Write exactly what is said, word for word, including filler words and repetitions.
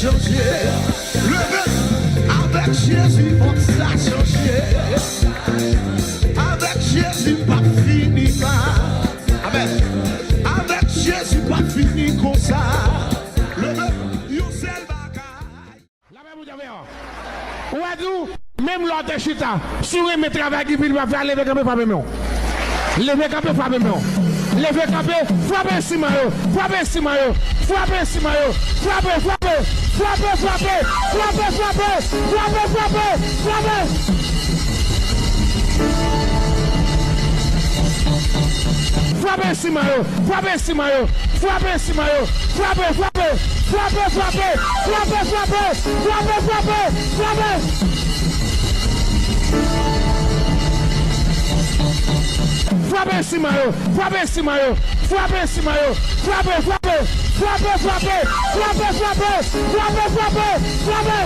Chanje. Leve. Avèk Jezi, fòk sa chanje. Avèk Jezi, m p ap fini mal. Amèn. Avèk Jezi, m p ap fini konsa. Leve. Yon sèl bagay. Lapè Bondye avè w. Ou wè di w, menm lè w te chita, si w renmen travay ki vin ap fè a, leve kanpe, frape men w. Leve kanpe, frape men w. Leve kanpe, frape enstriman yo, frape enstriman yo, frape enstriman yo, frape, frape, frape, frape, frape, frape, frape, frape, frape. Frape enstriman yo, frape enstriman yo, frape enstriman yo, frape, frape, frape, frape, frape, frape, frape, frape, frape. Frape enstriman yo, frape enstriman yo, frape enstriman yo, frape, frape, frape, frape, frape, frape, frape, frape, frape.